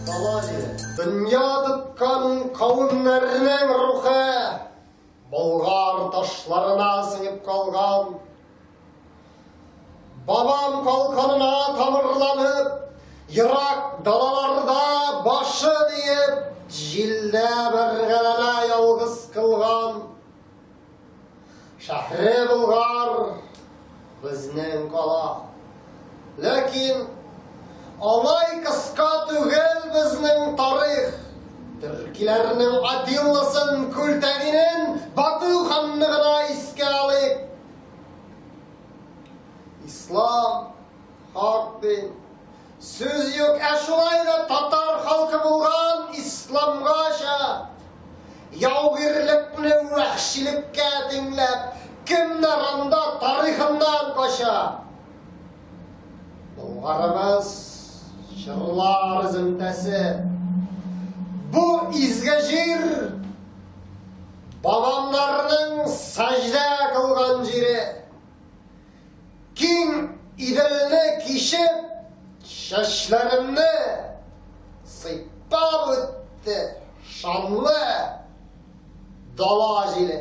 Дала җиле. Дөнья тоткан кавемнәрнең рухы Болгар ташларына сеңеп калган. Бабам калканына тамырланып, ерак далаларда башын иеп, җилдә бәргәләнә ялгыз кылган. Шәһре Болгар безнең кала. Ләкин алай кыска түгел безнең тарих. Төркиләрнең Атилласын, Күлтәгинен, Бату ханны гына искә алыйк. Ислам, хак дин. Сүз юк, ә шулай да татар халкы булган исламгача. Яугирлекне вәхшилеккә тиңләп, кемнәр анда тарихыннан кача? Болгарыбыз чырлар өземтәсе. Бу изге җир бабамнарның сәҗдә кылган җире. Киң Иделне кичеп, чәчләремне сыйпап үтте шанлы дала җиле.